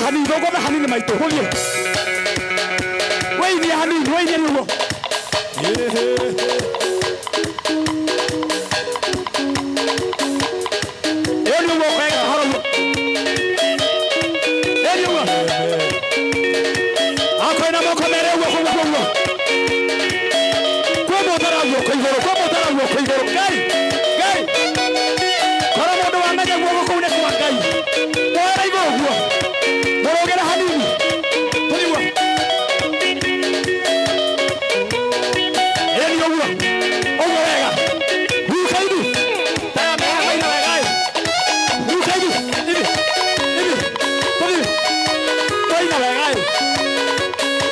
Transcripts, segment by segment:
Hanini, thũngũtha hanini maitũ, gũthiĩ. Wĩinie hanini, wĩinie nĩguo. Ĩyo nĩ ũguo wega kahora ũguo. Ĩyo nĩ ũguo. Akorwo na moko merĩ ũguo kũguo kũguo. Kwĩ mũtara guoko igũrũ, kwĩ mũtara guoko igũrũ. Ngai, Ngai. Korwo mũndũ wamenya guoko kũu nĩ kwa Ngai. Woera igũrũ guo. Mũrũgĩre hanini. Tũthiĩ guo. Ĩyo nĩ ũguo. Ũguo wega. Ruka hivi. Taya meha maina wega ĩ. Ruka hivi. Hivi. Hivi. Tũthiĩ. Twaina wega ĩ.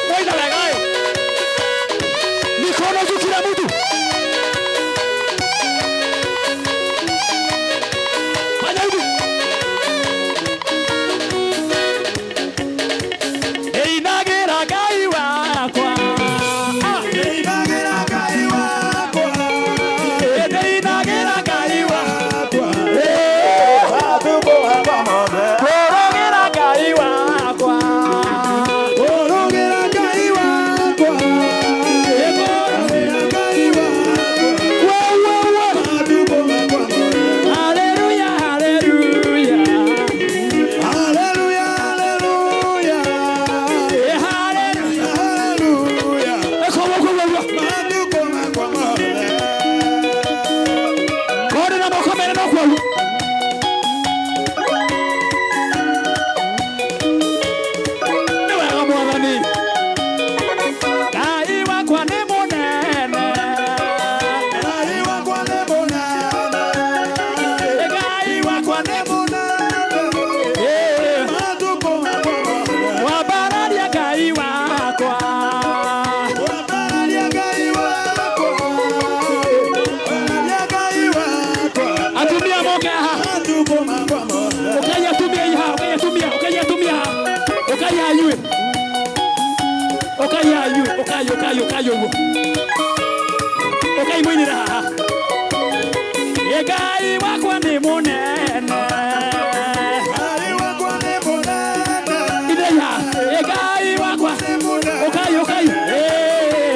Twaina wega ĩ. Mikono juu kila mtu. Fanya hivi. Inagĩra Ngai wakwa. Ah. Ndĩinagĩra Ngai wakwa. Ndĩinagĩra Ngai wakwa. Matukũ makwa mothe. Kũrũgĩra Ngai wakwa. Kũrũgĩra Ngai wakwa. Kũrũgĩra Ngai wakwa. Wewe. Matukũ makwa mothe. Haleluya, haleluya. Haleluya, haleluya. Eh, haleluya. Haleluya. Eko guo guo guo. Matukũ makwa mothe. Kore na moko mere no kwa. Nĩ wega Mwathani. Ngai wakwa nĩ mũnene. Ngai wakwa nĩ mũnene. Ngai wakwa nĩ Nĩ mũnene. Eh. Matukũ makwa mothe. Wambararia Ngai wakwa. Wambararia Ngai wakwa. Wambararia Ngai wakwa. Atumia moke haha. Matukũ makwa mothe. Ũkai atumia iha, ũkai atumia, ũkai atumia haha. Ũkai haha inyuĩ. Ũkai haha inyuĩ, ũkai, ũkai, ũkai ũguo. Ũkai mũinĩre haha. Ĩ Ngai wakwa nĩ mũnene. Ngai wakwa nĩ mũnene. Inĩrai haha. Ĩ Ngai wakwa. Nĩ mũnene. Ũkai, ũkai. Ĩ.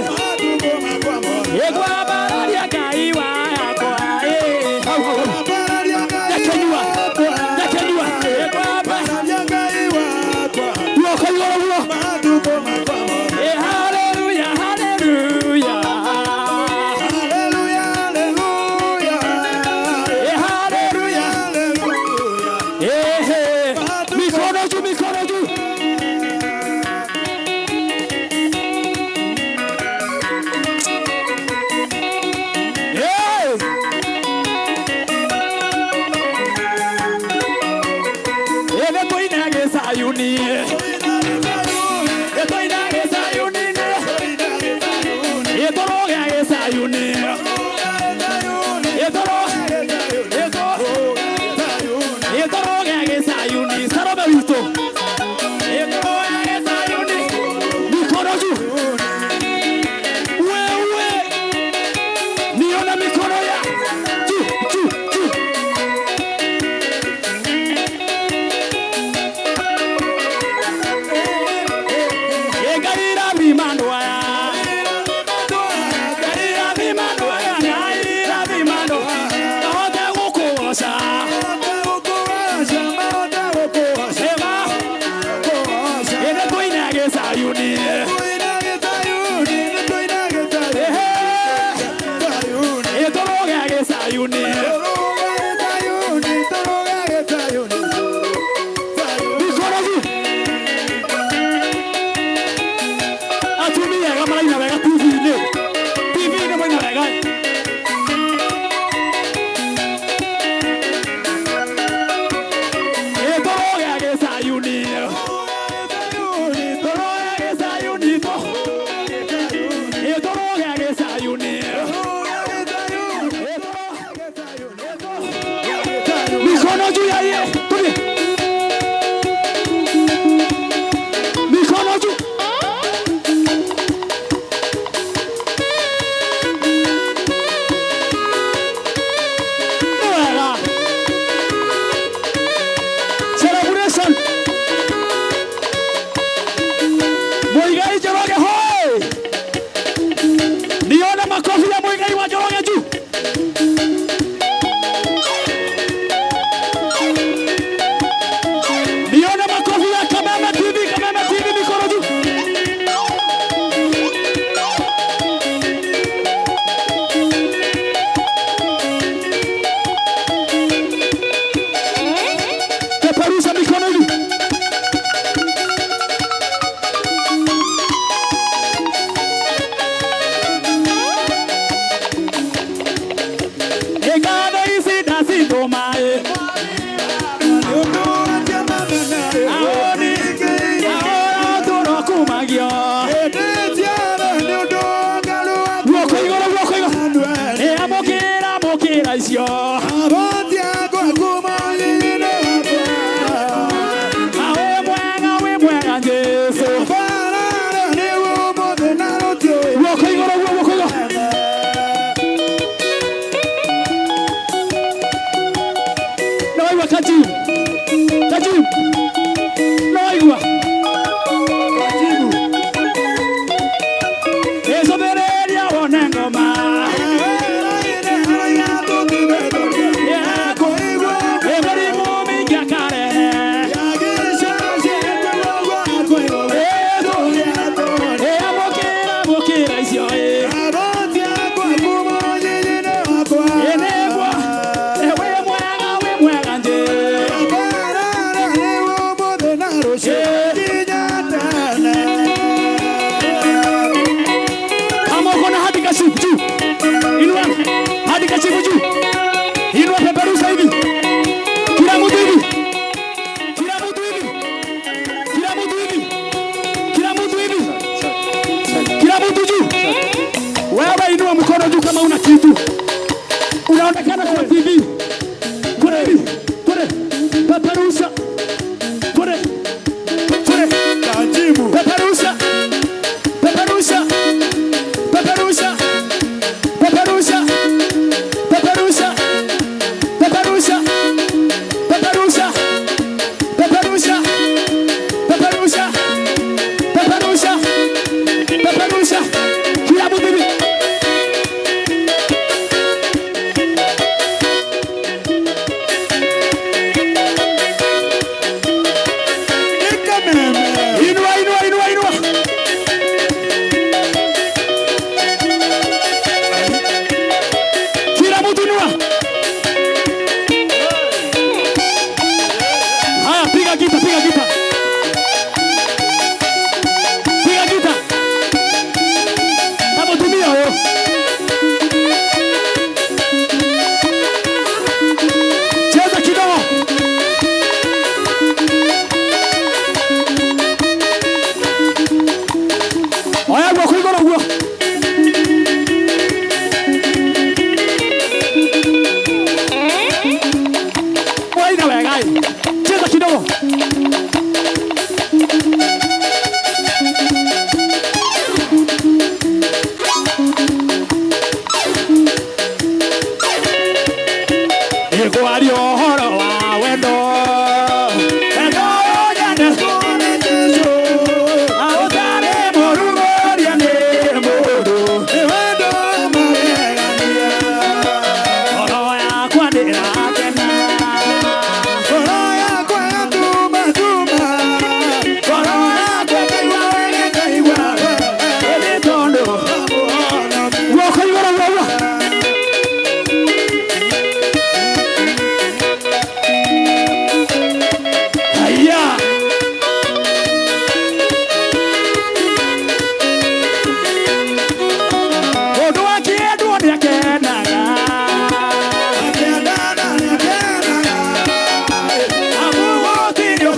Matukũ makwa mothe. Ĩ ngwambararia Ngai wakwa. Ĩ. Hau, hau, hau. Wambararia Ngai Nyakenyua. wakwa. Nyakenyua. Ĩ ngwamba. Wambararia Ngai wakwa. Guoko igũrũ guo. Matukũ makwa mothe. Ĩ haleluya, haleluya. Haleluya, haleluya. Ĩ haleluya. Haleluya. Ehe. Mikono juu, mikono juu. Hey! Ĩ nĩtũine gĩcayuni. Nĩtũine gĩcayuni. Ĩ tũrũge gĩcayuni. Ĩ tũrũ- ĩ tũrũge gĩcayuni. Salome witũ. Ĩ tũrũge gĩcayuni. Mikono juu. Wewe. Niona mikono ya juu, juu, juu. Ĩ Ngai rathima andũ aya. Ngai rathima andũ aya. Ngai rathima andũ aya. Mahote gũkũgoca. Ĩma. Ĩ nĩtũine gĩcayuni. Ehe. Ĩ tũrũge gĩcayuni. Mikono juu. Atumia ega maraina wega TV-inĩ. TV-inĩ mwaina wega. Ĩ tũrũge gĩcayuni. Tũrũge gĩcayuni. Ĩ tũrũge gĩcayuni. Mikono juu ya ye. Tulie. Mikono juu. Nĩ wega. Celebration. Ngatho ici ndacitũma ĩ. Aoni aũra ũtũũro kumagio. Guoko igũrũ, guoko igũrũ. Ĩ amũkĩra, amũkĩra icio. Wĩ mwega, wĩ mwega Jesũ. Guoko igũrũ, guoko igũrũ. Nĩwaigua kajibu? Kajibu. Nĩwaigua? Ĩcũthĩrĩria wone ngoma yaku. Ĩ mĩrimũ mĩingĩ akarehe. Ĩ amũkĩra, amũkĩra icio ĩ. Ĩ nĩguo. Ĩ wĩ mwega, wĩ mwega Jesũ. Kama uko na hadi kashifu juu, inua hadi kashifu juu, inua, peperusha hivi, kila mtu hivi, kila mtu hivi, kila mtu hivi, kila mtu hivi, kila mtu juu. Wewe inua mkono juu kama una kitu, unaonekana kwa TV. Twende hivi, twende, peperusha, twende, twende, peperusha, peperusha, peperusha, peperusha, peperusha, peperusha, peperusha, peperusha, peperusha, peperusha, peperusha. Kila mtu hivi. Inua, inua, inua, inua. Kila mtu inua. Haya, piga gita, piga gita. Piga gita. Hapo tumia huyo. Cheza kidogo. Oya guoko igũrũ guo. Waina wega ĩ. Cheza kidogo. Ĩkwaria ũhoro wa wendo. Wendo ũnyende. Ũtarĩ mũrugũria nĩ mũndũ. Ngoro yakwa ndĩrakena. Ngoro yakwa ĩrĩ tondũ. Guoko igũrũ guo. Haya. Mũndũ akĩendwo nĩakenaga. Amu gũtirĩ.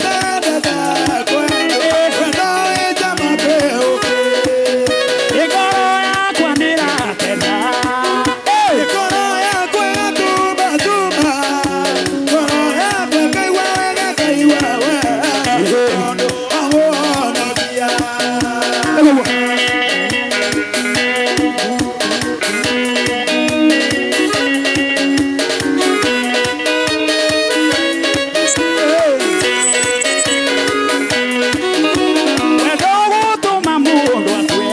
Ngoro yakwa ndĩrakena. Ĩ. Ĩguo. Wendo gũtũma mũndũ akue.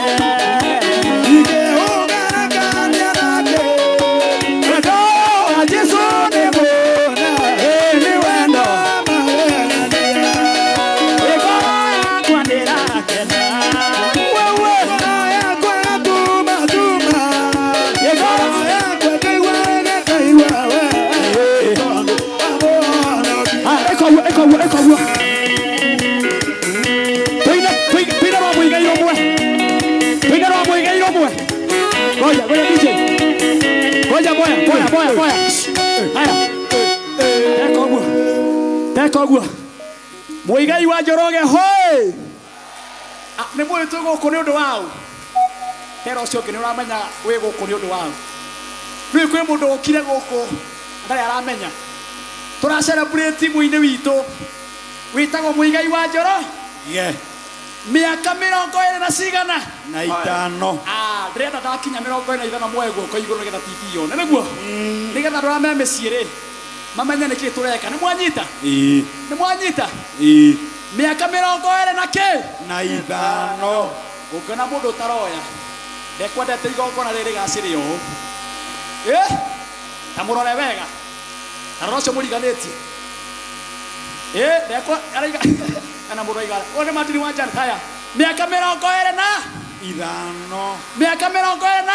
Wendo wa Jesũ nĩ mũnene, nĩ wendo. Ngoro yakwa ndĩrakena. Wewe. Ngoro. Ah, ĩka ũguo, ĩka ũguo, ĩka ũguo. Tũine, tũine rwa mũigai rũmwe. Tũine rwa mũigai rũmwe. Ngoja, ngoja DJ. Ngoja, boya, boya, boya, boya. Reka ũguo. Mũigai wa Njoroge hoi. Ah, nĩ mũĩ twĩ gũkũ nĩ ũndũ waũ? Tera ũcio ũngĩ nĩ ũramenya wĩ gũkũ nĩ ũndũ waũ. Nĩ kwĩ mũndũ ũkire gũkũ ndarĩ aramenya. Tũra celebrate mũini witũ wĩtagwo Mũigai wa Njoro. Yeah. Mĩaka 25 na cigana? Na itano. Ah, ndĩrenda ndakinya 25 muoe guoko igũrũ nĩgetha TV yone nĩguo nĩgetha andũ arĩa me mĩciĩ rĩ mamenye nĩkĩ tũreka. Nĩ mwanyita? Ĩĩ. Nĩ mwanyita? Ĩĩ. Mĩaka 25 na kĩ? Na ithano. Ũngĩona mũndũ ũtaroya ndekwendete igongona rĩrĩ rĩgacĩre ũũ, ĩ ta mũrore wega, ta rora ũcio mũriganĩtie, ĩ ndekwa araiga kana mũndũ aiga ũyũ nĩ Martin wa Jan. Haya, mĩaka 25 na ithano. Mĩaka 25 na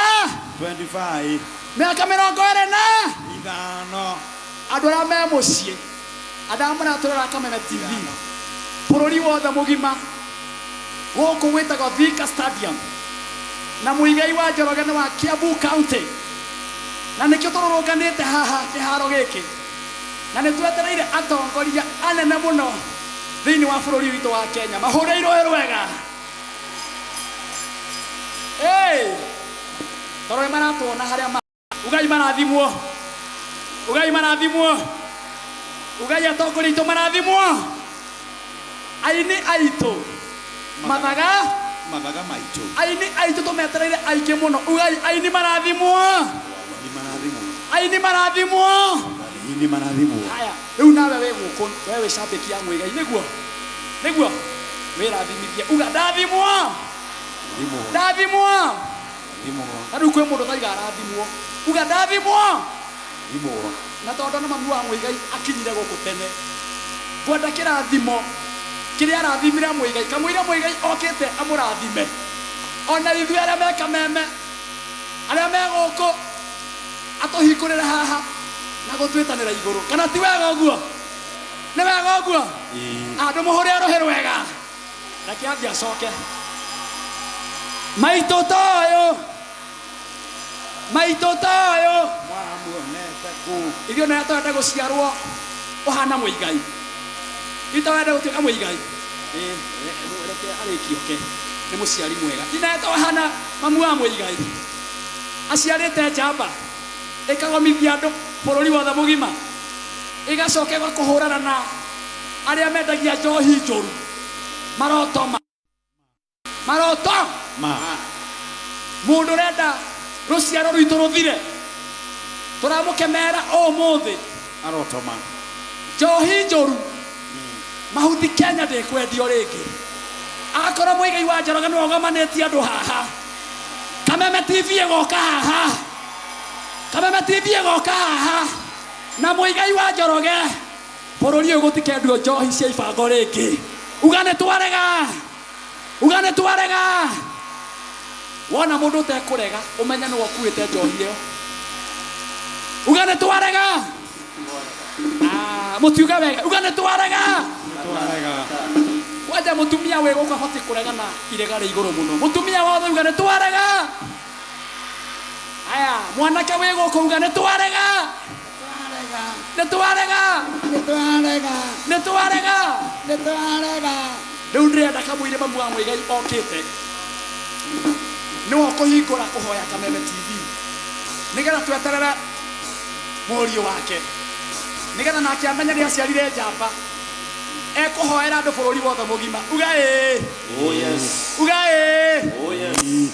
25. Mĩaka 25 na ithano. Andũ arĩa me mũciĩ, andũ arĩa maratũrora Kameme TV bũrũri wothe mũgima, gũkũ gwĩtagwo Thika Stadium, na Mũigai wa Njoroge nĩ wa Kiambu County, na nĩkĩo tũrũrũnganĩte haha kĩharo gĩkĩ, na nĩ twetereire atongoria anene mũno thĩinĩ wa bũrũri witũ wa Kenya mahũrĩirwo rwega. Hey! Tondũ nĩ maratuona harĩa ugai marathimwo, ugai marathimwo, ugai atongoria aitũ marathimwo, aini aitũ mathaga mathaga maitũ, aini aitũ tũmetereire aingĩ mũno, ugai aini marathimwo, aini marathimwo, aini marathimwo, aini marathimwo. Haya, rĩu nawe wĩ gũkũ, we wĩ cambĩki ya Mũigai, nĩguo nĩguo wĩrathimithie, uga ndathimwo, ndathimwo. Na rĩu kwĩ mũndũ taiga arathimwo, uga ndathimwo. Na tondũ nĩ mami wa Mũigai akinyire gũkũ tene, ngwenda kĩrathimo kĩrĩa arathimire Mũigai, kamũira Mũigai okĩte amũrathime, ona ithuĩ arĩa me Kameme, arĩa me gũkũ, atũhingũrĩre haha na gũtwĩtanĩra igũrũ. Kana ti wega ũguo? Nĩ wega ũguo? Andũ mũhũre rũhĩ rwega. Reke athiĩ acoke. Maitũ toyũ, maitũ toyũ, ithuĩ nĩ twenda gũciarwo ũhana Mũigai, ithuĩ twenda gũtuĩka Mũigai. Reke arĩkioke, nĩ mũciari mwega. Ithuĩ tũhana mamu wa Mũigai, aciarĩte njamba ĩkagomithia andũ bũrũri wothe mũgima, ĩgacoka ĩgakũhũrana na arĩa mendagia njohi njũru. Maroto ma maroto ma mũndũ ũrenda rũciaro rwitũ rũthire, tũramũkemera ũmũthĩ. Aroto ma njohi njũru mahuti Kenya ndĩkwendio rĩngĩ. Akorwo Mũigai wa Njoroge nĩwe ũgomanĩtie andũ haha, Kameme TV ĩgoka haha, Kameme TV ĩgoka haha, na Mũigai wa Njoroge bũrũri ũyũ gũtikendio njohi cia ibango rĩngĩ. Uga nĩ twarega, uga nĩ twarega. Wona mũndũ ũtekũrega ũmenye nĩwe ũkuĩte njohi ĩyo. Uga nĩ twarega. Ah, mũtiuge wega, uga nĩ twarega. Kwanja mũtumia wĩ gũkũ abatiĩ kũrega na irega rĩ igũrũ mũno. Mũtumia wothe uga nĩ twarega. Aya, mwanake wĩ gũkũ uga nĩ twarega. Nĩ twarega. Nĩ twarega. Nĩ twarega. Nĩ twarega. Rĩu ndĩrenda kamũire mamu wa Mũigai okĩte, nĩwe ũkũhingũra kũhoya Kameme TV nĩgetha tweterere mũriũ wake, nĩgetha nake amenye nĩ aciarire njamba ekũhoera andũ bũrũri wothe mũgima. Uga ĩĩ. Oh yes. Uga ĩĩ. Oh yes.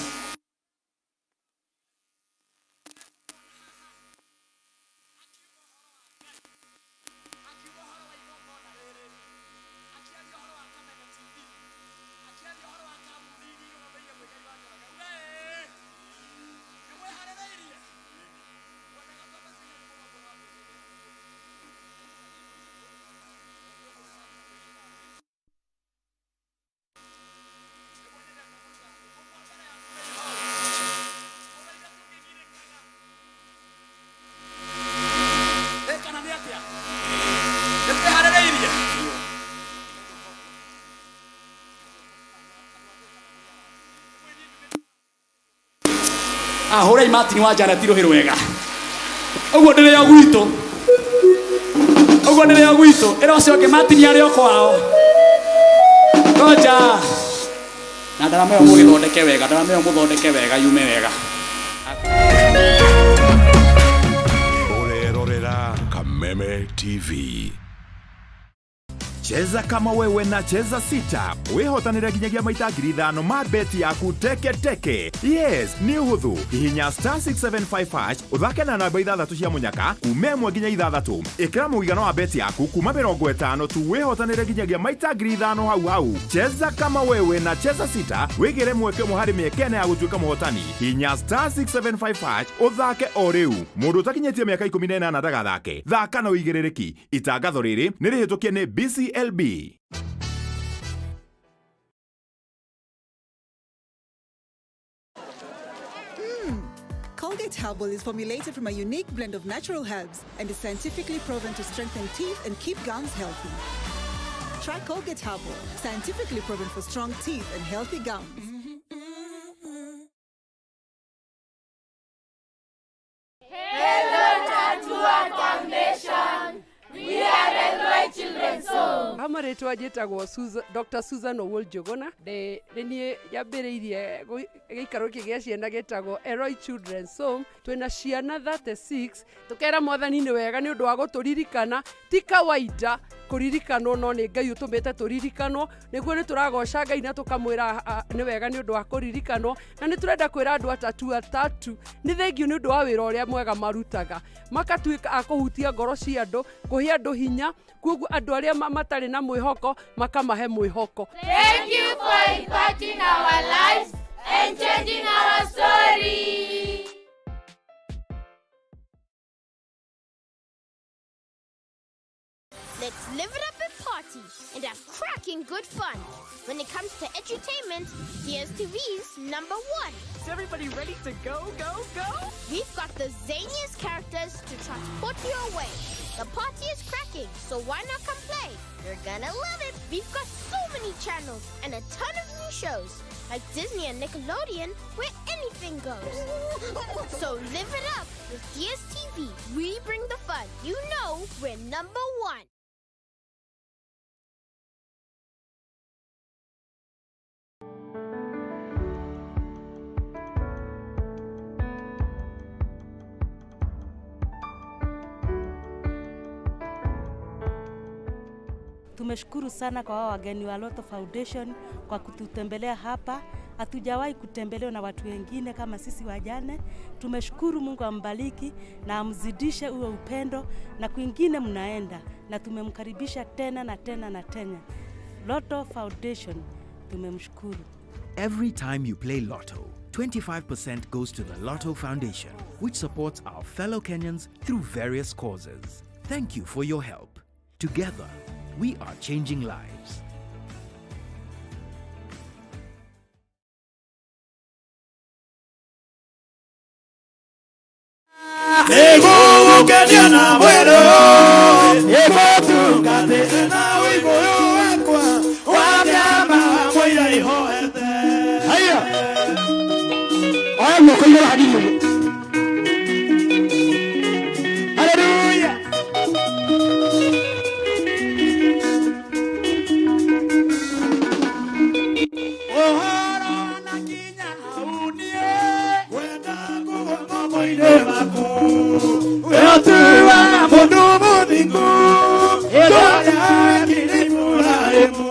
Ahũrai Martin wa Janet rũhĩ rwega. Ũguo ndĩrĩ o gwitũ. Ũguo nĩrĩo gwitũ. Ĩra ũcio ũngĩ matinia arĩ o kwao. Ngoja. Na ndarama ĩyo mũgĩthondeke wega, ndarama ĩyo mũthondeke wega yume wega. Ũrerorera Kameme TV. Cheza kama wewe na Cheza Sita wihotanire nginyagia maita 5,000 ma beti yaku teke teke. Yes, nĩ ũhũthũ. Hihinya *675# ũthake na namba ithathatũ cia mũnyaka kuma 1 nginya 6. Ĩkĩra mũigana wa beti yaku kuma 50 tu wĩhotanĩre nginyagia maita 5,000 hau hau. Cheza kama wewe na Cheza Sita wĩgĩre mweke ũmwe harĩ mĩeke ĩna ya gũtuĩka mũhotani. Hihinya *675# ũthake o rĩu. Mũndũ ũtakinyĩtie mĩaka 18 ndagathake. Thaka na ũigĩrĩrĩki. Itangatho rĩrĩ nĩ rĩhĩtũkie nĩ BCLB. Colgate Herbal is formulated from a unique blend of natural herbs and is scientifically proven to strengthen teeth and keep gums healthy. Try Colgate Herbal, scientifically proven for strong teeth and healthy gums. Ha marĩtwa njĩtagwo Dr. Susan Owuor Njũgũna. Nĩ niĩ nyambĩrĩirie gĩikaro gĩkĩ gĩa ciana gĩtagwo Elroy Children's Home. Twĩna ciana 36. Tũkera mwathani nĩ wega nĩ ũndũ wa gũtũririkana. Ti kawaida kũririkanwo, no nĩ Ngai ũtũmĩte tũririkanwo. Nĩguo nĩ tũragoca Ngai na tũkamwĩra nĩ wega nĩ ũndũ wa kũririkanwo. Na nĩ tũrenda kwĩra andũ atatu atatu nĩ thengiũ nĩ ũndũ wa wĩra ũrĩa mwega marutaga, makatuĩka a kũhutia ngoro cia andũ, kũhe andũ hinya, koguo andũ arĩa matarĩ na mwĩhoko makamahe mwĩhoko. Thank you for impacting our lives and changing our story. Let's live it up and party and have cracking good fun. When it comes to edutainment, DSTV's number one. Is everybody ready to go, go, go? We've got the zaniest characters to transport you away. The party is cracking, so why not come play? You're gonna love it. We've got so many channels and a ton of new shows, like Disney and Nickelodeon, where anything goes. So live it up with DSTV. We bring the fun. You know we're number one. Tumeshukuru sana kwa wao wageni wa Lotto Foundation kwa kututembelea hapa. Hatujawahi kutembelewa na watu wengine kama sisi wajane. Tumeshukuru, Mungu ambariki na amzidishe huo upendo, na kwingine mnaenda, na tumemkaribisha tena na tena na tena. Lotto Foundation tumemshukuru. Every time you play Lotto, 25% goes to the Lotto Foundation, which supports our fellow Kenyans through various causes. Thank you for your help. Together, we are changing lives. Nĩngũgũkenia na mwĩrĩ, nĩngũtungatĩte na ũigũyũ wakwa wa mĩama mũira ihoete. Haya. Oya guoko igũrũ hanini ũguo. Hallelujah. Ũhoro na kinya hau niĩ, ngwenda kũgwa moko-inĩ maku. Wĩtuwa mũndũ mũthingu, ngoro Ibrahimu.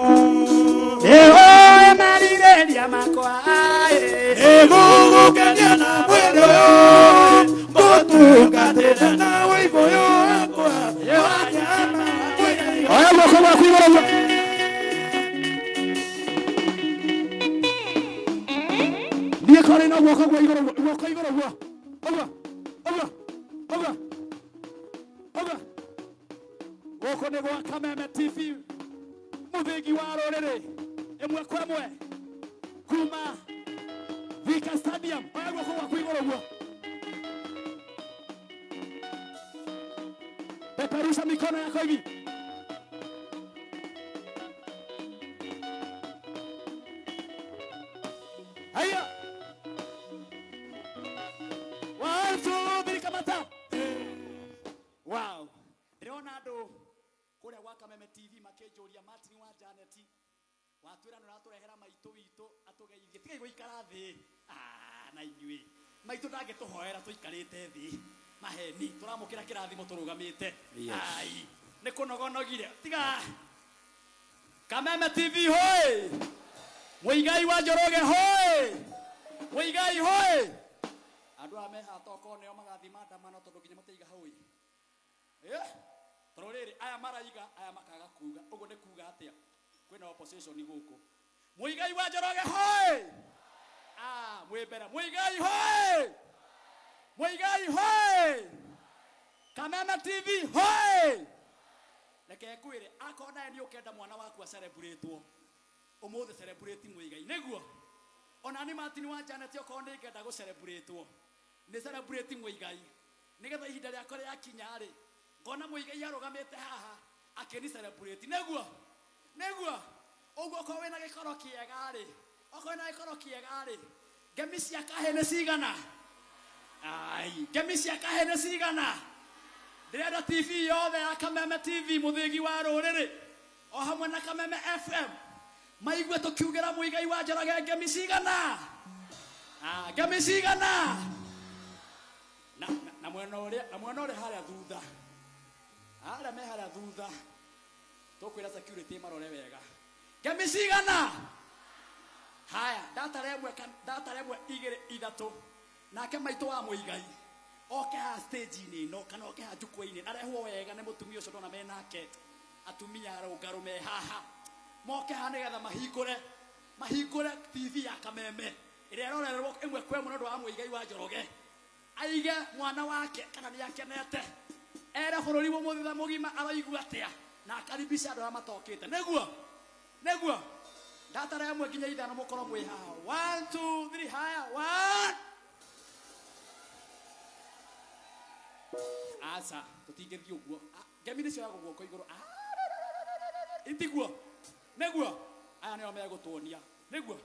Nĩũĩ merirĩria makwa, Nĩngũgũkenia na mwĩrĩ, ngũtungatĩre na ũigũyũ wakwa wa nyama mũira Oya guoko gwaku igũrũ ũguo. Niĩ korĩ na guoko gwa igũrũ ũguo, guoko igũrũ ũguo. Ũguo, ũguo, ũguo, ũguo. Gũkũ nĩ gwa Kameme TV, mũthingi wa rũrĩrĩ, ĩmwe kwa ĩmwe kuma Thika Stadium. Oya guoko gwaku igũrũ ũguo. Peperusha mikono yako hivi. Haya. One, two, three, kamata. Wow. Ndĩrona andũ Kameme TV makĩnjũria Martin wa Janet watwĩra nĩ ũratũrehera maitũ witũ atũgeithie tigai gũikara thĩ. Ah, na inyuĩ maitũ ndangĩtũhoera tũikarĩte thĩ maheni tũramũkĩra kĩrathimo tũrũgamĩte. Yes. Ai, nĩ kũnogonogire tiga. Kameme TV hoi, Muigai wa Njoroge hoi, Muigai hoi. Andũ aya me haha tokorwo nĩo magathiĩ maandamano tondũ nginya matiaiga hoi. Eh? Tondũ rĩrĩ aya maraiga aya makaga kuga ũguo nĩ kuga atĩa kwĩna opposition gũkũ. Muigai wa Njoroge hoi. Ah, mwĩ mbere. Muigai hoi, Muigai hoi, Kameme TV hoi. Reke ngwĩre akorwo nawe nĩ ũkenda mwana waku acelebrate ũmũthĩ, celebrate Muigai nĩguo ona nĩ Martin wa Janet okorwo nĩ ngenda gũ celebrate nĩ celebrate Muigai nĩgetha ihinda rĩakwa rĩakinya rĩ ngona Muigai arũgamĩte haha akĩni celebrate nĩguo nĩguo ũguo okorwo wĩna gĩkoro kĩega rĩ, okorwo wĩna gĩkoro kĩega rĩ, ngemi cia kahĩ nĩ cigana? Ai, ngemi cia kahĩ nĩ cigana? Ndĩrenda TV yothe ya Kameme TV, mũthĩgi wa rũrĩrĩ, o hamwe na Kameme FM maigue tũkiugĩra Muigai wa Njoroge ngemi cigana? Ah, ngemi cigana? Na mwena ũrĩa, na mwena ũrĩa harĩa thutha, harĩa me harĩa thutha tũkwĩra security marore wega. Ngemi cigana? Haya, ndatara ĩmwe, ndatara ĩmwe, igĩrĩ, ithatũ, nake maitũ wa Muigai oke haha stage-inĩ ĩno kana oke haha jukwaa-inĩ arehwo wega nĩ mũtumia ũcio ndona menake atumia arũngarũ me haha moke haha nĩgetha mahingũre mahingũre TV ya Kameme ĩrĩa ĩrorerwo ĩmwe kwa ĩmwe nĩ ũndũ wa Muigai wa Njoroge aige mwana wake kana nĩ akenete ere bũrũri mũthitha mũgima aroigua atĩa na akaribisha andũ arĩa matokĩte nĩguo nĩguo ndatara ĩmwe nginya ithano mũkorwo mwĩ haha. 1 2 3, haya, 1. Aca, tũtingĩthiĩ ũguo. Ah, ngemi nĩ cioyagwo guoko igũrũ. Ah, itiguo nĩguo aya nĩo megũtuonia nĩguo.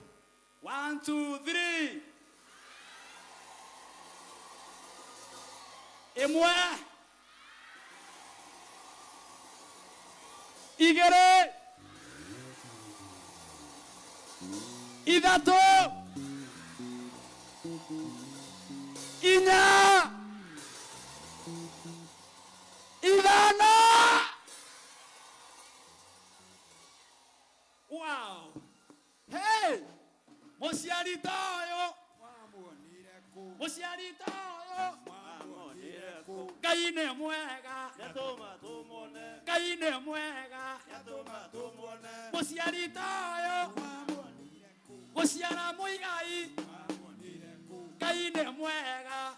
1 2 3, ĩmwe, igĩrĩ, ithatũ, inya, ithano. Wow, hey, mũciari ta ũyũ, mũciari ta ũyũ, Ngai nĩ mwega, Ngai nĩ mwega. Mũciari ta ũyũ gũciara Muigai, Ngai nĩ mwega.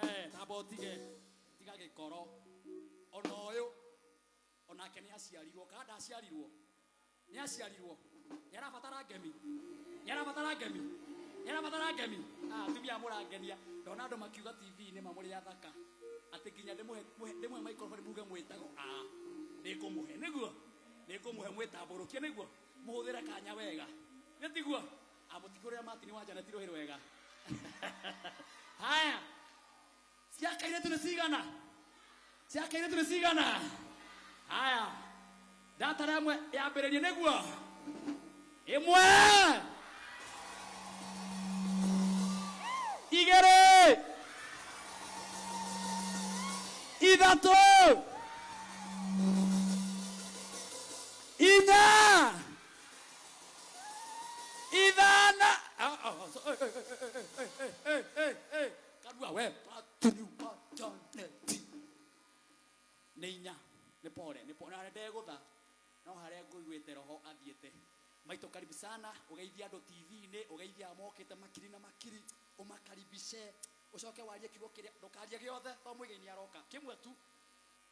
Eh, tamba ũtige tiga gĩkoro ona ũyũ onake nĩ aciarirwo kana ndaciarirwo nĩ aciarirwo nĩ arabatara ngemi, nĩ arabatara ngemi, nĩ arabatara ngemi. Ah, atumia mũrangenia ndona andũ makiuga TV-inĩ mamũrĩ athaka atĩ nginya ndĩmũhe ndĩmũhe microphone muge mwĩtagwo. Ah, nĩngũmũhe nĩguo nĩngũmũhe mwĩtambũrũkie nĩguo mũhũthĩre kanya wega nĩ tiguo amũtikũrĩra Martin wa Janet rũhĩ rwega. Haya, cia kairĩtu nĩ cigana? Cia kairĩtu nĩ cigana? Haya, ndatara ĩmwe yambĩrĩrie nĩguo. Ĩmwe, igĩrĩ, ithatũ, inya, ithano. Ah, ah, so, eh, eh, eh, eh, eh, eh, eh, eh. Kanua we Martin wa Janet nĩ inya. Nĩ pole, nĩ pole na ndegũtha no harĩa ngũiguĩte roho athiĩte. Maitũ, karibu sana, ũgeithie andũ TV-inĩ, ũgeithie aya mokĩte makiri na makiri, ũmakaribishe, ũcoke warie kiugo kĩrĩa ndũkarie gĩothe to Muigai nĩ aroka, kĩmwe tu,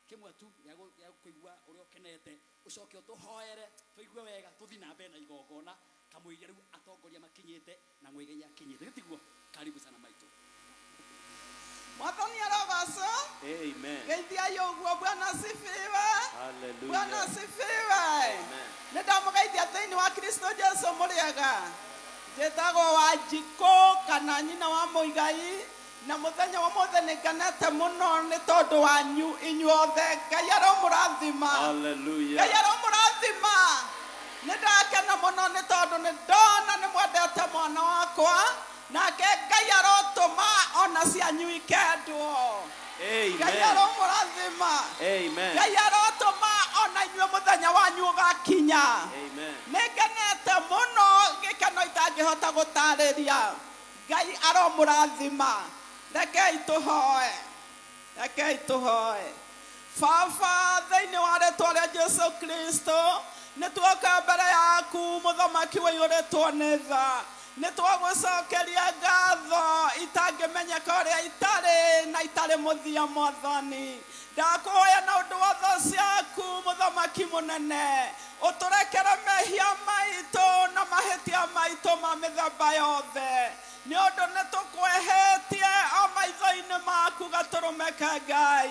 kĩmwe tu gĩa kũigua ũrĩa ũkenete, ũcoke ũtũhoere tũigue wega tũthiĩ na mbere na igongona kamũiria rĩu atongoria makinyĩte na Muigai akinyĩte nĩ tiguo. Karibu sana, maitũ. Mwathani arogocwo. Amen. Geithiai ũguo. Bwana asifiwe. Hallelujah. Bwana asifiwe. Amen. Nĩ ndamũgeithia thĩinĩ wa Kristo Jesu. Mũrĩega? Njĩtagwo Wanjikũ kana nyina wa Mũigai. Na mũthenya wa mũthĩ nĩ ngenete mũno nĩ tondũ wanyu inyuothe. Ngai aromũrathima. Hallelujah. Ngai aromũrathima. Nĩ ndakena mũno nĩ tondũ nĩ ndona nĩ mwendete mwana wakwa, nake Ngai arotũma ona cianyu ikendwo. Ngai Amen. aromũrathima. Amen. Ngai arotũma ona inyuĩ mũthenya wanyu ũgakinya. Amen. Nĩ ngenete mũno gĩkeno itangĩhota gũtarĩria. Ngai aromũrathima. Rekei tũhoe, rekei tũhoe. Baba, thĩinĩ wa rĩtwa rĩa Jesu Kristo, nĩ tuoka mbere yaku, mũthamaki waiyũrĩtwo nĩ tha. Nĩ twagũcokeria ngatho itangĩmenyeka ũrĩa itarĩ na itarĩ mũthia. Mwathani, ndakũhoya na ũndũ wa tha ciaku, mũthamaki mũnene, ũtũrekere mehia maitũ na mahĩtia maitũ ma mĩthemba yothe, nĩ ũndũ nĩ tũkwehetie o maitho-inĩ maku gatũrũme ka Ngai.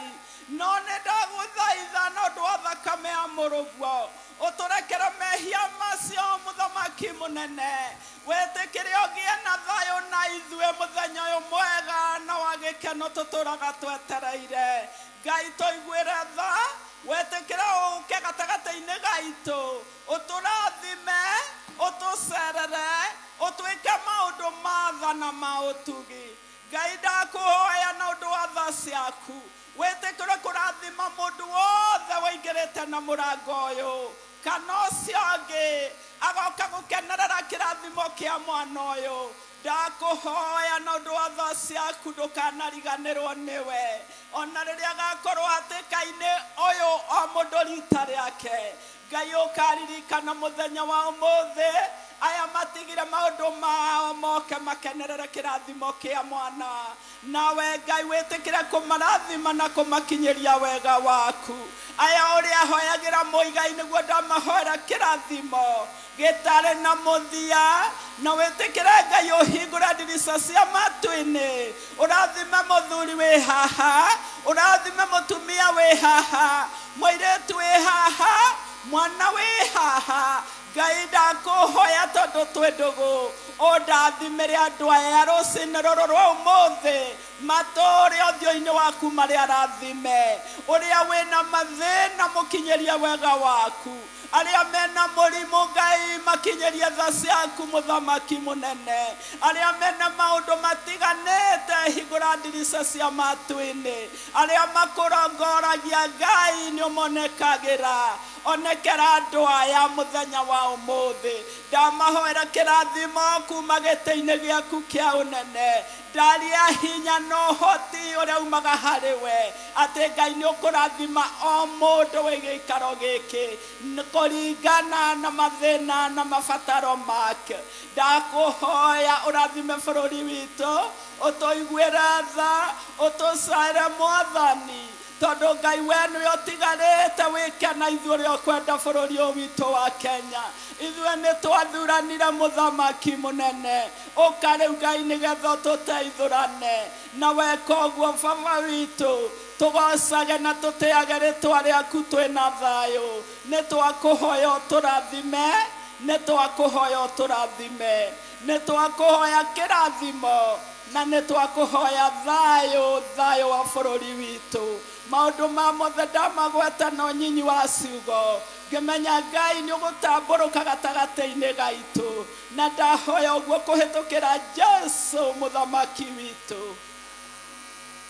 No nĩ ndagũthaitha na ũndũ wa thakame ya mũrũguo, ũtũrekere mehia macio. Mũthamaki mũnene, wĩtĩkĩre ũgĩe na thayũ na ithuĩ mũthenya ũyũ mwega na wa gĩkeno tũtũraga twetereire. Ngai, tũiguĩre tha, wĩtĩkĩre ũke gatagatĩ-inĩ gaitũ, ũtũrathime, ũtũcerere, ũtwĩke maũndũ ma tha na ma ũtugi. Ngai, ndakũhoya na ũndũ wa tha ciaku, wĩtĩkĩre kũrathima mũndũ wothe waingĩrĩte na mũrango ũyũ kana ũcio ũngĩ agoka gũkenerera kĩrathimo kĩa mwana ũyũ. Ndakũhoya na ũndũ wa tha ciaku, ndũkanariganĩrwo nĩwe ona rĩrĩa agakorwo hatĩka-inĩ ũyũ, o mũndũ rita rĩake. Ngai, ũkaririkana mũthenya wa ũmũthĩ aya matigire maũndũ mao moke makenerere kĩrathimo kĩa mwana. Nawe Ngai, wĩtĩkĩre kũmarathima na kũmakinyĩria wega waku. Aya ũrĩa hoyagĩra mũigai nĩguo ndamahoera kĩrathimo gĩtarĩ na mũthia, na wĩtĩkĩre Ngai ũhingũre ndirica cia matu-inĩ, ũrathime mũthuri wĩ haha, ũrathime mũtumia wĩ haha, mũirĩtu wĩ haha, mwana wĩ haha. Ngai, ndakũhoya tondũ twĩ ndũgũ, ũndathimĩre andũ aya rũcinĩ rũrũ rwa ũmũthĩ, matũũre ũthiũ-inĩ waku marĩ arathime. Ũrĩa wĩna mathĩna, mũkinyĩrie wega waku. Arĩa mena mũrimũ, Ngai, makinyĩrie tha ciaku. Mũthamaki mũnene, arĩa mena maũndũ matiganĩte, hingũra ndirica cia matu-inĩ. Arĩa makũrongoragia, Ngai, nĩ ũmonekagĩra. Onekera andũ aya mũthenya wa ũmũthĩ. Ndamahoera kĩrathimo kuma gĩtĩ-inĩ gĩaku kĩa ũnene. Ndaria hinya na ũhoti ũrĩa umaga harĩ we, atĩ Ngai nĩ ũkũrathima o mũndũ wĩ gĩikaro gĩkĩ kũringana na mathĩna na mabataro make. Ndakũhoya ũrathime bũrũri witũ, ũtũiguĩre tha, ũtũcaĩre, Mwathani, tondũ Ngai we nĩwe ũtigarĩte wĩke na ithuĩ ũrĩa ũkwenda bũrũri ũyũ witũ wa Kenya. Ithuĩ nĩ twathuranire mũthamaki mũnene. Ũka rĩu, Ngai, nĩgetha ũtũteithũrane na weka ũguo. Baba witũ, tũgocage na tũtĩage rĩtwa rĩaku twĩna thayũ. Nĩ twakũhoya ũtũrathime, nĩ twakũhoya ũtũrathime, nĩ twakũhoya kĩrathimo na nĩ twakũhoya thayũ, thayũ wa bũrũri witũ. Maũndũ ma mothe ndamagweta na ũnyinyi wa ciugo, ngĩmenya Ngai nĩ ũgũtambũrũka gatagatĩ-inĩ gaitũ, na ndahoya ũguo kũhĩtũkĩra Jesu mũthamaki witũ,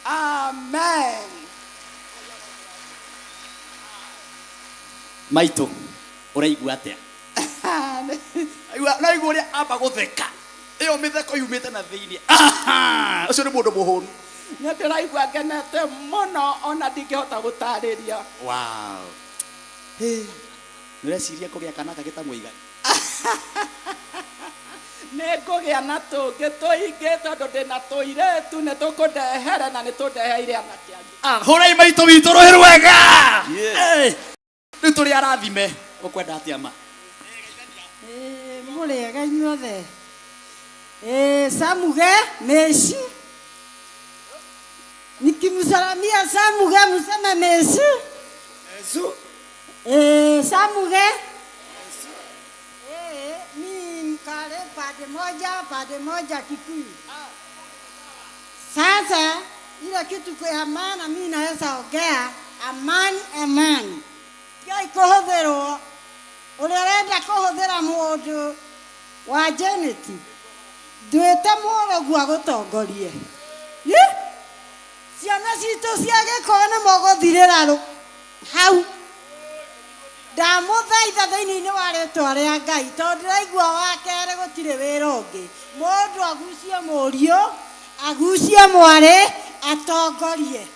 amen. Maitũ, ũraigua atĩa? Naigua ũrĩa amba gũtheka, ĩyo mĩtheko yumĩte na thĩinĩ. Aha! Ũcio nĩ mũndũ mũhũnu. Nĩ ndĩraigua ngenete mũno, ona ndingĩhota gũtarĩria. Wow. Hey, nĩ ũreciria kũgĩa kana kangĩ ta Mũigai? Nĩ ngũgĩa na tũngĩ tũingĩ, tondũ ndĩna tũirĩtu. Nĩ tũkũndehere na nĩ tũndeheire anake angĩ. Ah, hũrai maitũ witũ rũhĩ rwega. Eh, rĩu tũrĩ arathime. Ũkwenda atĩa ma? Mũrĩega inyuothe. Samuge meci, nikimsalamia Samuge museme meci. Samuge. Mi Mkale pande moja, pande moja Kikuyu. Sasa ile kitu ya maana mimi naweza ongea, amani amani, tigai kũhũthĩrwo ũrĩa ũrenda kũhũthĩra mũndũ wa Janet, ndwĩte mũrũgu agũtongorie. Ĩ, ciana citũ cia gĩkũyũ nĩ mũgũthirĩra hau. Ndamũthaitha thĩinĩ wa rĩtwa rĩa Ngai, tondũ ndĩraigua wa kerĩ gũtirĩ wĩra ũngĩ. Mũndũ agucie mũriũ, agucie mwarĩ, atongorie,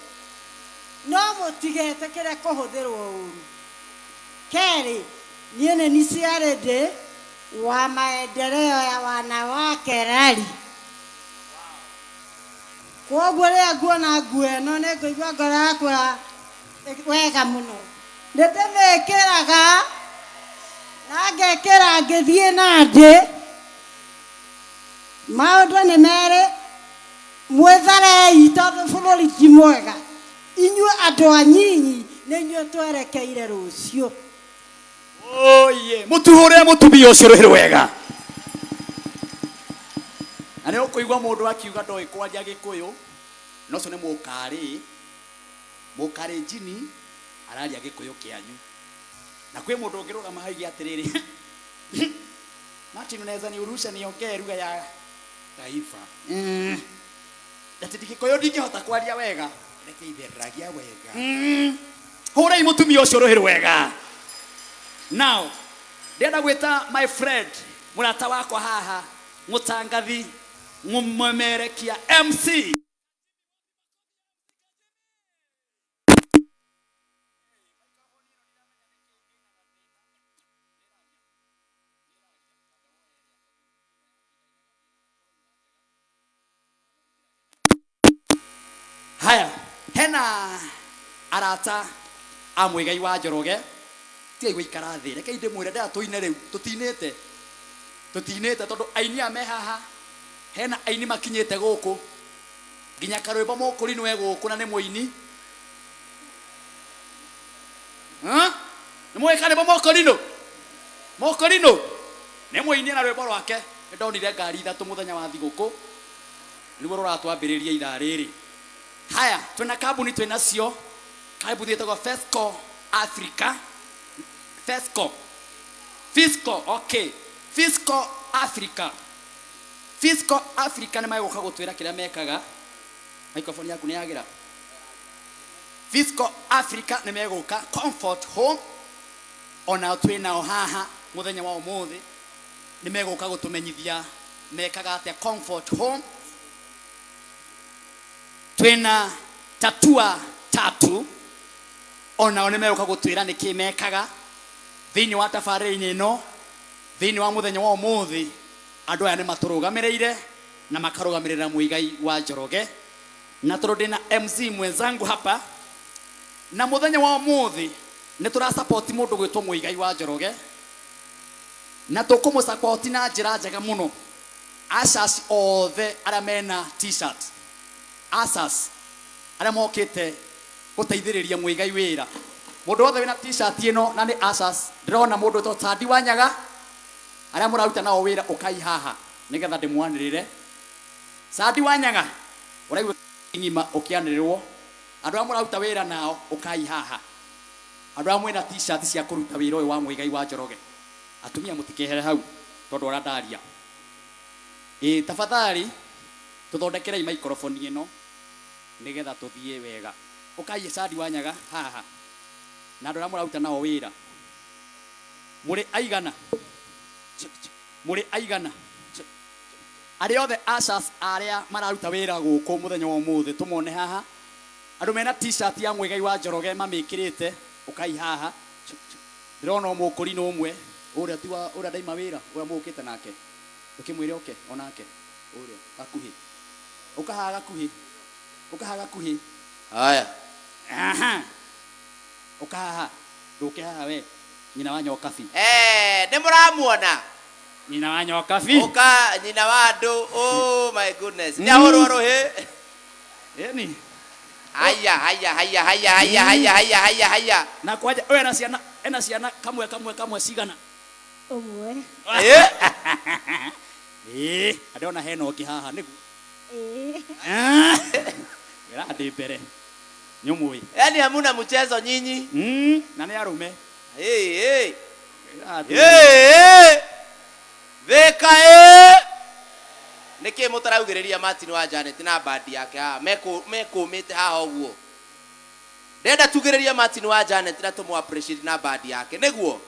no mũtigetĩkĩre kũhũthĩrwo ũru. Kerĩ, niĩ nĩ ni ciarĩndĩ wa maendeleo ya wanawake rari. Kwoguo rĩrĩa nguona nguo ĩno nĩ ngũigua ngoro yakwa wega mũno. Nĩ ndĩmĩkĩraga na ngekĩra ngĩthiĩ Nandĩ. Maũndũ nĩ merĩ, mwĩtharei tondũ bũrũri ti mwega. Inyuĩ andũ anyinyi nĩ inyuĩ twerekeire rũciũ. Oye, mutuhure mutumia ũcio rũhĩ rwega. Na nĩ ũkũigua mũndũ akiuga ndoĩ kwaria Gĩkũyũ, no ũcio nĩ mũkarĩ, mũkarĩ njini araria Gĩkũyũ kĩanyu. Na kwĩ mũndũ ũngĩrũgama hau oige atĩrĩrĩ, Martin unaweza niurusha niongee lugha ya taifa. Ati Gĩkũyũ ndingĩhota kwaria wega. Reke itheragia wega. Hũrai mũtumia ũcio rũhĩ rwega. Now, ndĩrenda gwĩta my friend, mũrata wakwa haha, mũtangathi, mũmemerekia MC. Haya, hena arata a Muigai wa Njoroge, tigai gũikara thĩ, rekei ndĩmwĩre ndĩra tũine rĩu, tũtinĩte, tũtinĩte tondũ aini aya me haha, hena aini makinyĩte gũkũ, nginya karwĩmbo mũkũrinũ e gũkũ na nĩ mũini. Nĩ mũĩ karwĩmbo mũkũrinũ? Mũkũrinũ nĩ mũini na rwĩmbo rwake, nĩ ndonire ngari ithatũ mũthenya wa thigũkũ, nĩguo rũratwambĩrĩria ithaa rĩrĩ. Haya, twĩna kambuni twĩnacio, kambuni ĩtagwo Fesco Africa, Fesco, Fisco, okay, Fisco Africa, Fisco Africa nĩ magũka gũtwĩra kĩrĩa mekaga. Microphone yaku nĩ yagĩra? Fisco Africa nĩ megũka Comfort Home, onao twĩnao haha mũthenya wa ũmũthĩ, nĩ megũka gũtũmenyithia mekaga atĩa Comfort Home. Twĩna Tatua Tatu, onao nĩ megũka gũtwĩra nĩkĩ mekaga thĩinĩ wa tabarĩra-inĩ ĩno, thĩinĩ wa mũthenya wa ũmũthĩ. Andũ aya nĩ matũrũgamĩrĩire na makarũgamĩrĩra Muigai wa Njoroge, na tondũ ndĩna MC mwenzangu hapa, na mũthenya wa ũmũthĩ nĩ tũrasupport mũndũ gwĩtwo Muigai wa Njoroge, na tũkũmũsupport na njĩra njega mũno. Asas othe arĩa mena t-shirt, asas arĩa mokĩte gũteithĩrĩria Muigai wĩra, mũndũ wothe wĩna t-shirt ĩno na nĩ asas, ndĩrona mũndũ wĩtwo Tandi Wanyaga, arĩa mũraruta nao wĩra ũkai haha nĩgetha ndĩmwanĩrĩre. Sandi Wanyaga, ũraigua ng'ima ũkĩanĩrĩrwo, andũ arĩa mũraruta wĩra nao ũkai haha, andũ arĩa mwĩna t-shirt cia kũruta wĩra ũyũ wa Muigai wa Njoroge, atumia mũtikehere hau tondũ ũrĩa ndaria. Ĩ tafadhali tũthondekerei microphone ĩno nĩgetha tũthiĩ wega. Ũkai Sandi Wanyaga haha na andũ arĩa mũraruta nao wĩra, mũrĩ aigana? Mũrĩ aigana? Arĩa othe asas arĩa mararuta wĩra gũkũ mũthenya wa ũmũthĩ tũmone haha, andũ mena t-shirt ya Muigai wa Njoroge mamĩkĩrĩte, ũkai haha. Ndĩrona o mũkũrinũ ũmwe ũrĩa ti wa ũrĩa ndaima wĩra, ũrĩa mũgũkĩte nake, ũkĩmwĩre oke onake, ũrĩa gakuhĩ, ũka haha gakuhĩ, ũka haha gakuhĩ. Haya. Aha. Ũka haha, ndũke haha we, nyina wa Nyokabi. Nĩ mũramuona? Nyina wa Nyokabi. Ũka nyina wa andũ. Oh my goodness. Nĩ ahũrwo rũhĩ. Ĩni. Haya, haya, haya, haya, haya, haya, haya, haya, haya. Na kwanja ũyũ ena ciana, ena ciana kamwe kamwe kamwe cigana? Ũmwe. Ĩ, ndĩrona hena ũngĩ haha nĩguo. Ĩĩ. Wĩra ndĩ mbere nĩ ũmũĩ. Yaani hamuna mchezo nyinyi. Na nĩ arũme. Hey, hey. Wĩra ndĩ- Hey, hey. Thika ĩ. Nĩkĩ mũtaraugĩrĩria Martin wa Janet na bandi yake haha mekũmĩte haha ũguo? Ndenda tugĩrĩrie Martin wa Janet na tũmũ appreciate na bandi yake. Nĩguo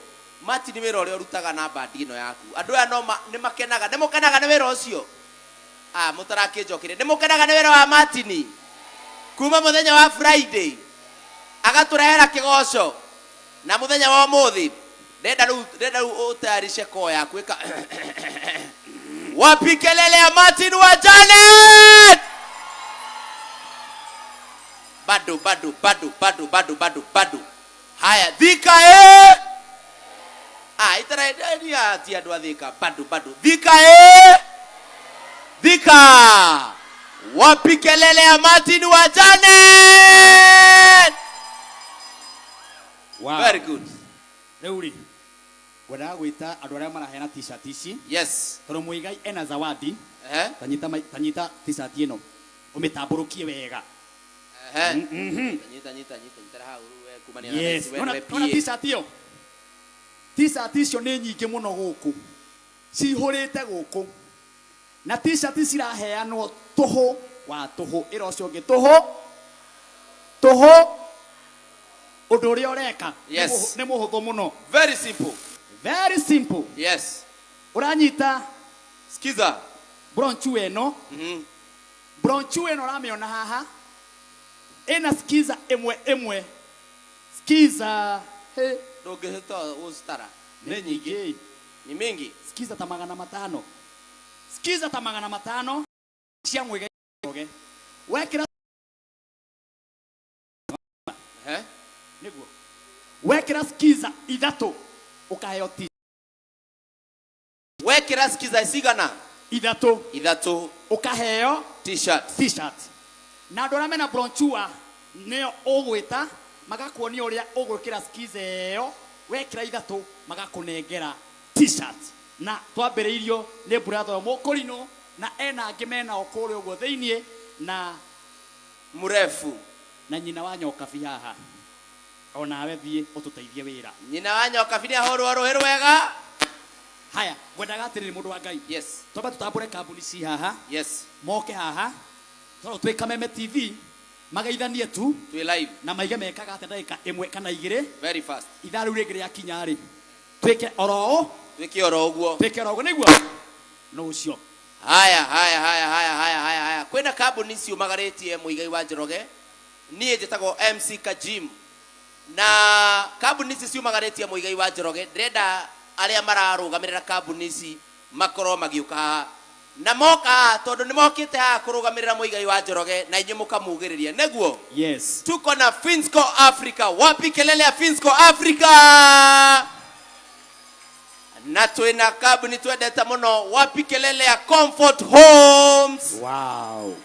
Martin, wĩra ũrĩa ũrutaga na bandi ĩno yaku, andũ aya no nĩ makenaga. Nĩ mũkenaga nĩ wĩra ũcio? Ah, mũtarakĩnjokeria. Nĩ mũkenaga nĩ wĩra wa Martin kuma mũthenya wa Friday agatũrehera kĩgoco na mũthenya wa ũmũthĩ? Ndenda rĩu ũtayarishe koo yaku ĩka. Wapi kelele ya Martin wa Janet? Bado, bado, bado, bado, bado, bado, bado. Haya, Thika ĩ. Ah, itara ni ati andũ a Thika. Bado, bado. Thika ĩ. Thika. Wapi kelele ya Martin wa Janet? Wow. Very good. Rĩu rĩ, ngwendaga gwĩta andũ arĩa maraheana T-shirt ici. Yes. Tondũ Mũigai ena zawadi. Ehe. Tanyita tanyita T-shirt ĩno ũmĩtambũrũkie wega. Ehe. Mhm. Nyita, nyita, nyita, nyita hau we kumania na Yes. we Nona nĩwe nona PA. T-shirt ĩyo, T-shirt icio nĩ nyingĩ mũno gũkũ, cihũrĩte gũkũ, na T-shirt ciraheanwo tũhũ wa tũhũ. Ĩra ũcio ũngĩ tũhũ tũhũ. Ũndũ ũrĩa ũreka nĩ mũhũthũ mũno. Very simple. Very simple. Yes. Ũranyita Skiza. Brochure ĩno. Brochure ĩno ũramĩona haha ĩna skiza ĩmwe ĩmwe, skiza he. Ndũngĩhota gũcitara. Nĩ nyingĩ. Ni mingi. Skiza ta 500, skiza ta 500 cia Mũigai Njoroge wekĩra. Eh? Nĩguo wekĩra skiza ithatũ ũkaheo ti. Wekĩra skiza cigana? Ithatũ. Ithatũ. Ũkaheo T-shirt. T-shirt. Na andũ arĩa mena brochure nĩo ũgwĩta, magakuonia ũrĩa ũgwĩkĩra skiza ĩyo. Wekĩra ithatũ magakũnengera T-shirt. Na twambĩrĩirio nĩ brother ũyũ mũkũrinũ, na ena angĩ menao kũrĩa ũguo thĩiniĩ na Mrefu. Na nyina wa Nyokabi haha, onawe thiĩ ũtũteithie wĩra. Nyina wa Nyokabi nĩ ahũrwo rũhĩ rwega. Haya, ngwendaga atĩrĩrĩ, mũndũ wa Ngai. Yes. Twambe tũtambũre kambuni ci haha. Yes. Moke haha tondũ twĩ Kameme TV, mageithanie tu. Twĩ live. Na maige mekaga atĩa ndagĩka 1 kana 2. Very fast. Ithaa rĩu rĩngĩ rĩakinya rĩ, twĩke oro ũũ. Twĩke oro ũguo. Twĩke oro ũguo nĩguo no ũcio. Haya, haya, haya, haya, haya, haya, haya. Kwĩna kambuni ciumagarĩtie Mũigai wa Njoroge. Niĩ njĩtagwo MC Kajim. Na kambuni ici ciumagarĩtie Mũigai wa Njoroge, ndĩrenda arĩa mararũgamĩrĩra kambuni ici makorwo magĩũka haha. Na moka haha tondũ nĩ mokĩte haha kũrũgamĩrĩra Mũigai wa Njoroge na inyuĩ mũkamugĩrĩria. Nĩguo? Yes. Tuko na Finsco Africa. Wapi kelele ya Finsco Africa? Na twĩna kambuni twendete mũno. Wapi kelele ya Comfort Homes? Wow.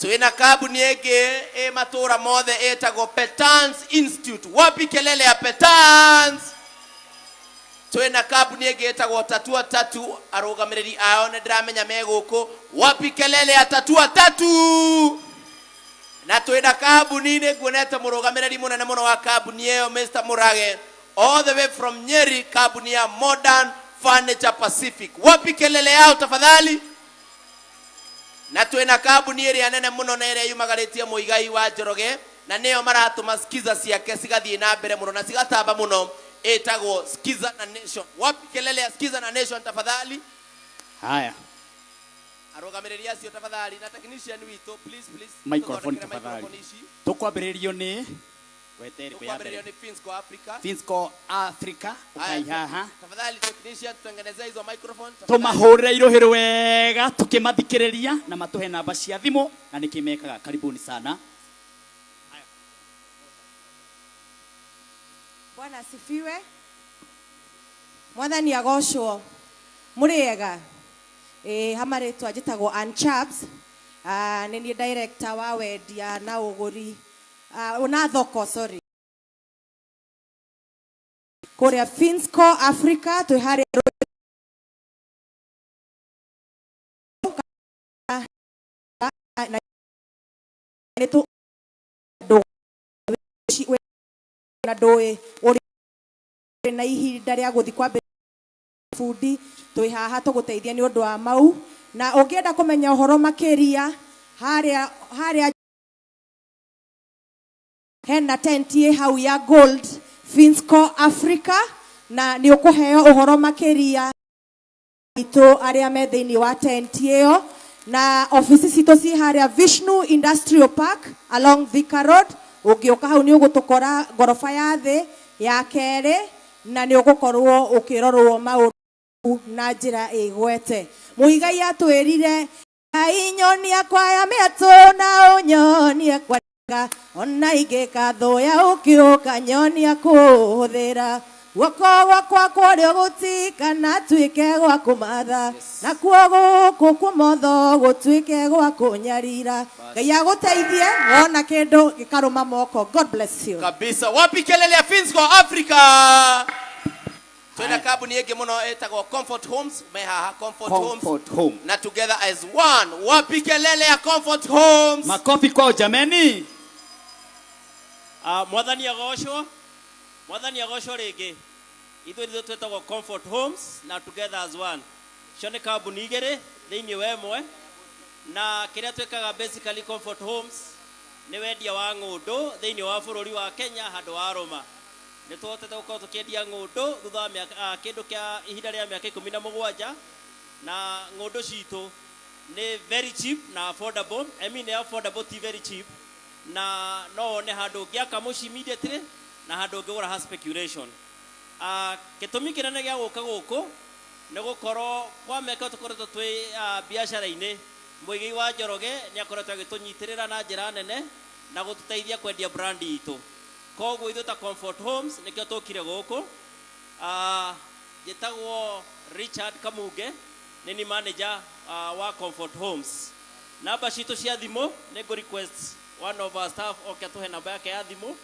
Twĩna kambuni ĩngĩ ĩ matũra mothe ĩtagwo Petans Institute. Wapi kelele ya Petans? Twĩna kambuni ĩngĩ ĩtagwo Tatua Tatu, arũgamĩrĩri ao nĩ ndĩramenya me gũkũ. Wapi kelele ya Tatua Tatu? Na twĩna kambuni nĩ nguonete mũrũgamĩrĩri mũnene mũno wa kambuni ĩyo, Mr. Murage, all the way from Nyeri, kambuni ya Modern Furniture Pacific. Wapi kelele yao tafadhali? Na twĩna kambuni ĩrĩa nene mũno na ĩrĩa yumagarĩtie Mũigai wa Njoroge na nĩyo maratũma skiza ciake cigathiĩ na mbere mũno na cigatamba mũno, ĩtagwo Skiza na Nation. Wapi kelele ya Skiza na Nation tafadhali? Haya. Arũgamĩrĩri acio tafadhali, na technician witũ, please, please. Microphone. Tũthondekere Tafadhali. microphone ici. Tũkwambĩrĩrio nĩ weterĩ kwĩ ya Tũkwambĩrĩrio mbere. Nĩ Finsco Africa. Finsco Africa, ũkai haha. Tafadhali technician, tutengenezee hizo microphone tafadhali. Tũmahũrĩre irũhĩ rwega tũkĩmathikĩrĩria na matũhe namba cia thimũ na nĩkĩ mekaga. Karibuni sana. Bwana asifiwe. Mwathani agocwo. Mũrĩega? Ĩĩ, ha marĩtwa njĩtagwo Ann Chaps. Ah, nĩ niĩ director wa wendia na ũgũri, ah, na thoko, sorry. Kũrĩa Finsco Africa twĩ harĩa Nĩ tũ na ndũĩ ũrĩ na ihinda rĩa gũthiĩ kwambĩrĩria bundi, twĩ haha tũgũteithia nĩ ũndũ wa mau. Na ũngĩenda kũmenya ũhoro makĩria, harĩa harĩa hena tent ĩ hau ya Gold Finsco Africa, na nĩ ũkũheo ũhoro makĩria itũ arĩa me thĩinĩ wa tent ĩyo. Na ofici citũ ci harĩa Vishnu Industrial Park along Thika Road. Ũngĩũka hau nĩ ũgũtũkora ngoroba ya thĩ ya kerĩ, na nĩ ũgũkorwo ũkĩrorwo maũndũ na njĩra ĩgwete. Mũigai atwĩrire, "Ngai nyonia kwaya mĩatũ na ũnyonie kwandĩka, ona ingĩkathũya ũkĩũka nyonia kũhũthĩra guoko gwakwa kũrĩa gũtikanatuĩke gwa kũmatha, nakuo gũkũ kũmotho gũtuĩke gwa kũnyarira." Ngai agũteithie wona kĩndũ gĩkarũma moko. God bless you. Kabisa. Wapi kelele ya Finsco Africa? Twina kambuni ĩngĩ mũno ĩtagwo Comfort Homes, me haha Comfort, Comfort Homes Home. Na together as one. Wapi kelele ya Comfort Homes? Makofi kwao jameni. Mwathani agocwo, Mwathani agocwo rĩngĩ. Ithuĩ nithuĩ twĩtagwo Comfort Homes na Together as One. Icio nĩ kambuni igĩrĩ thĩinĩ wa ĩmwe, na kĩrĩa twĩkaga basically, Comfort Homes nĩ wendia wa ng'ũndũ thĩinĩ wa bũrũri wa Kenya handũ wa rũma. Nĩ tũhotete gũkorwo tũkĩendia ng'ũndũ thutha wa mĩaka kĩndũ kĩa ihinda rĩa mĩaka 17, na ng'ũndũ citũ nĩ very cheap na affordable. I mean, nĩ affordable, ti very cheap, na no wone handũ ũngĩaka mũciĩ immediately na handũ ũngĩgũra ha speculation. Gĩtũmi kĩnene gĩa gũka gũkũ nĩ gũkorwo kwa mĩaka ĩyo tũkoretwo twĩ biacara-inĩ, Mũigai wa Njoroge nĩ akoretwo agĩtũnyitĩrĩra na njĩra nene na gũtũteithia kwendia brand itũ. Koguo ithuĩ ta Comfort Homes nĩkĩo tũkire gũkũ. Njĩtagwo Richard Kamunge, nĩ ni manager wa Comfort Homes. Namba citũ cia thimũ, nĩ ngũ request one of our staff oke atũhe namba yake ya thimũ,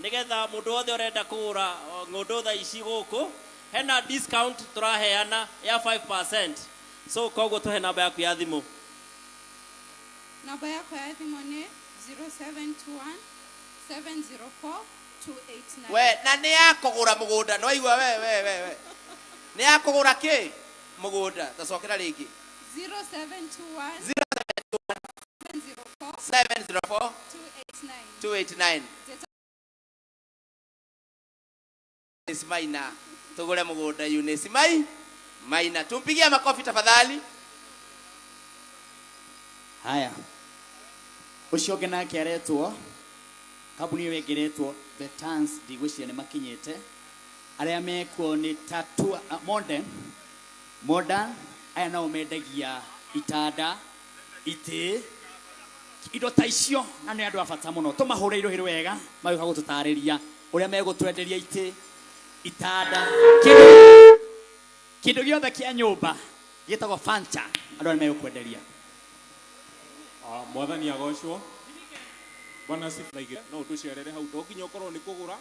nĩgetha mũndũ wothe ũrenda kũgũra ng'ũndũ thaa ici gũkũ, hena discount tũraheana ya 5%. So koguo tũhe namba yaku ya thimũ. Namba yakwa ya thimũ nĩ 0721 704 289. We na nĩ ya kũgũra mũgũnda, nĩ waigua? We we we we, nĩ ya kũgũra kĩ? Mũgũnda. Tacokera rĩngĩ. 0721 704 704 289. 289. Eunice Maina, tugure mugunda Eunice Mai Maina, tumpigie makofi tafadhali. Haya, ũcio ũngĩ nake aretwo, kambuni ĩyo ĩngĩ ĩretwo The Tans. Ndigwĩciria nĩ makinyĩte. Arĩa mekuo nĩ Tatua, Modern Modern. Aya nao mendagia itanda, itĩ, indo ta icio, na nĩ andũ a bata mũno. Tũmahũre irũhĩ wega magĩũka gũtũtarĩria ũrĩa megũtwenderia itĩ, itanda, kĩndũ gĩothe kĩa nyũmba gĩtagwo furniture. Andũ arĩa megũkwenderia. Mwathani agocwo. Bwana sifa. No ũtũcerere hau, to nginya ũkorwo nĩ kũgũra.